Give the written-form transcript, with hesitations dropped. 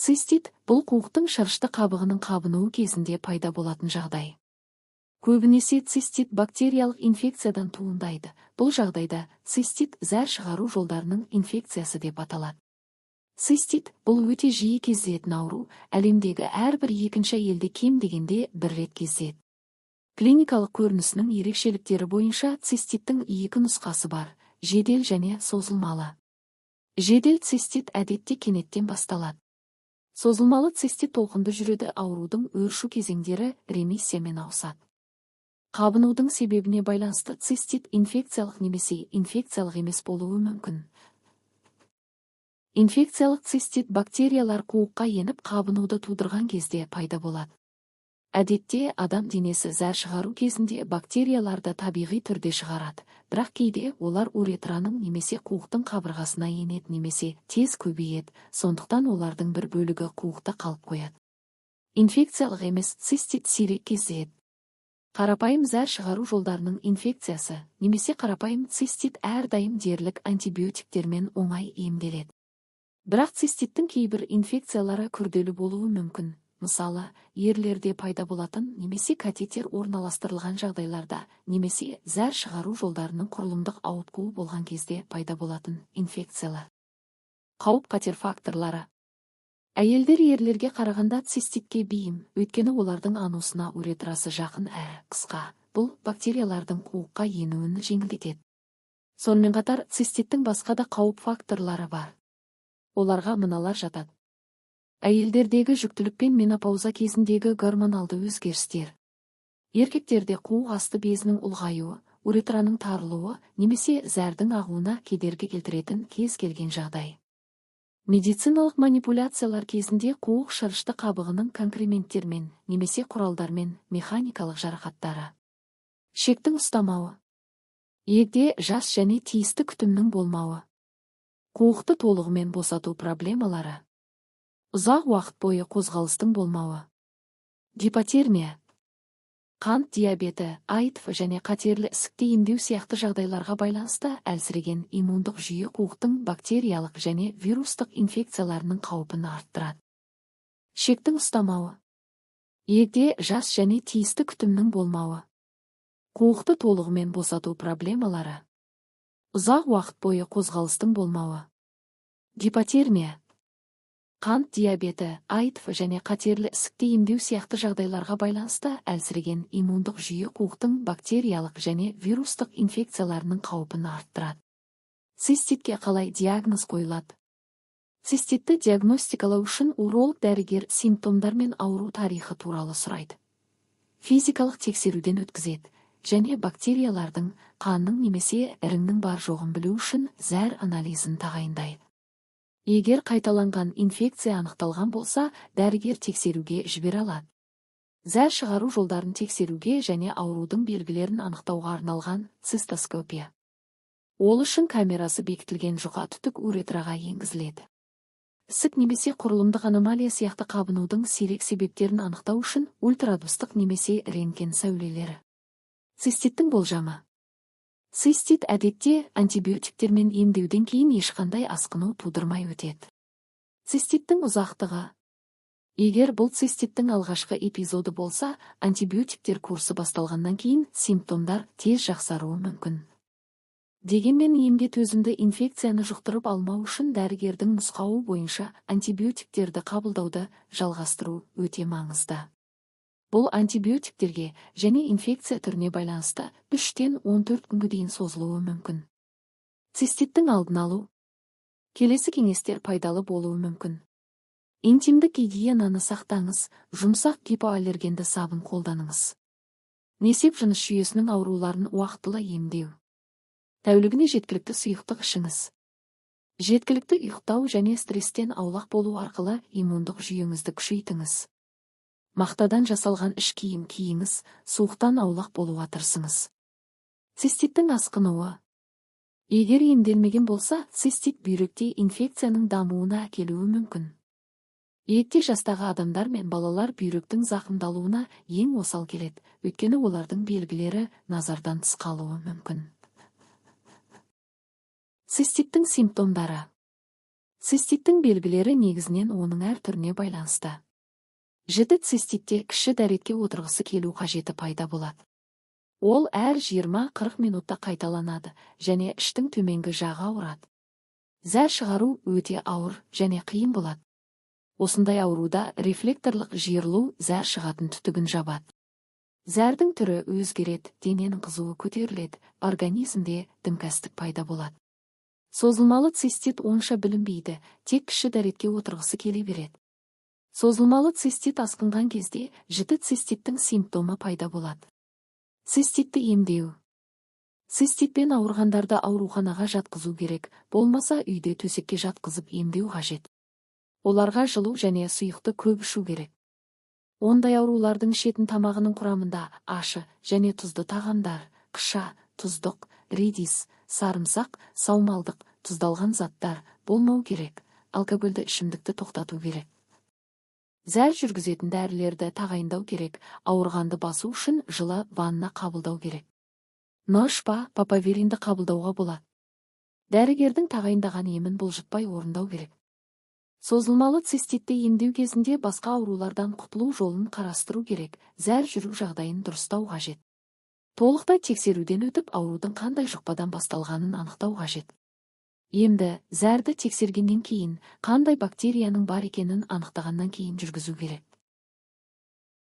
Цистит – бұл қуықтың шырышты қабығының қабынуы кезінде пайда болатын жағдай. Көбінесе цистит бактериялық инфекциядан туындайды. Бұл жағдайда цистит зәр шығару жолдарының инфекциясы деп аталады. Цистит – бұл өте жиі кездесетін ауру, әлемдегі әрбір екінші әйелде кем дегенде бір рет кездеседі. Клиникалық көрінісінің ерекшеліктері бойынша циститтің екі нұсқасы бар: жедел және созылмалы. Жедел цистит әдетте кенеттен басталады. Созылмалы цистит толқынды жүреді, аурудың өршу кезеңдері ремиссиямен ауысады. Қабынудың себебіне байланысты цистит инфекциялық немесе инфекциялық емес болуы мүмкін. Инфекциялық цистит бактериялар қуыққа еніп, қабынуды тудырған кезде пайда болады. Әдетте адам денесі зәр шығару кезінде бактерияларды табиғи түрде шығарады, бірақ кейде олар уретраның немесе қуықтың қабырғасына енеді немесе тез көбейеді, сондықтан олардың бір бөлігі қуықта қалып қояды. Инфекциялық емес цистит сирек кездеседі. Қарапайым зәр шығару жолдарының инфекциясы немесе қарапайым цистит әрдайым дерлік антибиотиктермен оңай емделеді. Бірақ циститтің кейбір инфекциялары күрделі болуы мүмкін. Мысалы, ерлерде пайда болатын немесе катетер орналастырылған жағдайларда немесе зәр шығару жолдарының құрылымдық ауытқуы болған кезде пайда болатын инфекциялар. Қауіп-қатер факторлары. Әйелдер ерлерге қарағанда циститке бейім, өйткені олардың анусына уретрасы жақын әрі қысқа. Бұл бактериялардың қуыққа енуін жеңілдетеді. Сонымен қатар циститтің басқа да қауіп факторлары бар. Оларға мыналар жатады: әйелдердегі жүктілік пен менопауза кезіндегі гормоналды өзгерістер, еркектерде қуық асты безінің ұлғаюы, уретраның тарылуы немесе зәрдің ағуына кедергі келтіретін кез келген жағдай, медициналық манипуляциялар кезінде қуық шырышты қабығының конкременттермен немесе құралдармен механикалық жарақаттары, ішектің ұстамауы, егде жас және тиісті күтімнің болмауы, қуықты толығымен босату проблемалары, ұзақ уақыт бойы қозғалыстың болмауы, гипотермия, қант диабеті, АИТВ және қатерлі ісікті емдеу сияқты жағдайларға байланысты әлсіреген иммундық жүйе қуықтың бактериялық және вирустық инфекцияларының қаупін арттырады. Ішектің ұстамауы, егде жас және тиісті күтімнің болмауы, қуықты толығымен босату проблемалары, ұзақ уақыт бойы қозғалыстың болмауы, гипотермия, қант диабеті, АИТВ және қатерлі ісікті емдеу сияқты жағдайларға байланысты әлсіреген иммундық жүйе қуықтың бактериялық және вирустық инфекцияларының қаупін арттырады. Циститке қалай диагноз қойылады? Циститті диагностикалау үшін уролог дәрігер симптомдар мен ауру тарихы туралы сұрайды, физикалық тексеруден өткізеді және бактериялардың қанның немесе іріңнің бар жоғын білу үшін зәр анализін тағайындайды. Егер қайталанған инфекция анықталған болса, дәрігер тексеруге жібере алады: зәр шығару жолдарын тексеруге және аурудың белгілерін анықтауға арналған цистоскопия. Ол үшін камерасы бекітілген жұқа түтік уретраға енгізіледі. Ісік немесе құрылымдық аномалия сияқты қабынудың сирек себептерін анықтау үшін ультрадыбыстық немесе рентген сәулелері. Циститтің болжамы. Цистит әдетте антибиотиктермен емдеуден кейін ешқандай асқыну тудырмай өтеді. Циститтің ұзақтығы. Егер бұл циститтің алғашқы эпизоды болса, антибиотиктер курсы басталғаннан кейін симптомдар тез жақсаруы мүмкін. Дегенмен емге төзімді инфекцияны жұқтырып алмау үшін дәрігердің нұсқауы бойынша антибиотиктерді қабылдауды жалғастыру өте маңызды. Бұл антибиотиктерге және инфекция түріне байланысты 3-тен 14 күнге дейін созылуы мүмкін. Циститтің алдын алу. Келесі кеңестер пайдалы болуы мүмкін. Интимдік гигиенаны сақтаңыз, жұмсақ гипоаллергенді сабын қолданыңыз. Несеп жыныс жүйесінің ауруларын уақытылы емдеу. Тәулігіне жеткілікті сұйықтық ішіңіз. Жеткілікті ұйықтау және стресстен аулақ болу арқылы иммундық жүйеңізді күшейтіңіз. Мақтадан жасалған іш киім киіңіз, суықтан аулақ болуға тырысыңыз. Циститтің асқынуы. Егер емделмеген болса, цистит бүйректе инфекцияның дамуына әкелуі мүмкін. Егде жастағы адамдар мен балалар бүйректің зақымдалуына ең осал келеді, өйткені олардың белгілері назардан тыс қалуы мүмкін. Циститтің симптомдары. Циститтің белгілері негізінен оның әр түріне байланысты. Жіті циститте кіші дәретке отырғысы келу қажеті пайда болады. Ол әр 20-40 минутта қайталанады және іштің төменгі жағы ауырады. Зәр шығару өте ауыр және қиын болады. Осындай ауруда рефлекторлық жиырылу зәр шығатын түтігін жабады. Зәрдің түрі өзгереді, дененің қызуы көтеріледі, организмде дімкәстік пайда болады. Созылмалы цистит онша білінбейді, тек кіші дәретке отырғысы келе береді. Созылмалы цистит асқынған кезде жіті циститтің симптомы пайда болады. Циститті емдеу. Циститпен ауырғандарды ауруханаға жатқызу керек, болмаса үйде төсекке жатқызып емдеу қажет. Оларға жылу және сұйықты көп ішу керек. Ондай аурулардың ішетін тамағының құрамында ашы және тұзды тағамдар, қыша, тұздық, редис, сарымсақ, саумалдық, тұздалған заттар болмау керек, алкогольді ішімдікті тоқтату керек. Зәр жүргізетін дәрілерді тағайындау керек, ауырғанды басу үшін жылы ванна қабылдау керек. Но-шпа, папаверинді қабылдауға болады. Дәрігердің тағайындаған емін бұлжытпай орындау керек. Созылмалы циститті емдеу кезінде басқа аурулардан құтылу жолын қарастыру керек, зәр жүру жағдайын дұрыстау қажет. Толықтай тексеруден өтіп, аурудың қандай жұқпадан басталғанын анықтау қажет. Емді, зәрді тексергеннен кейін, қандай бактерияның бар екенін анықтағаннан кейін жүргізу керек.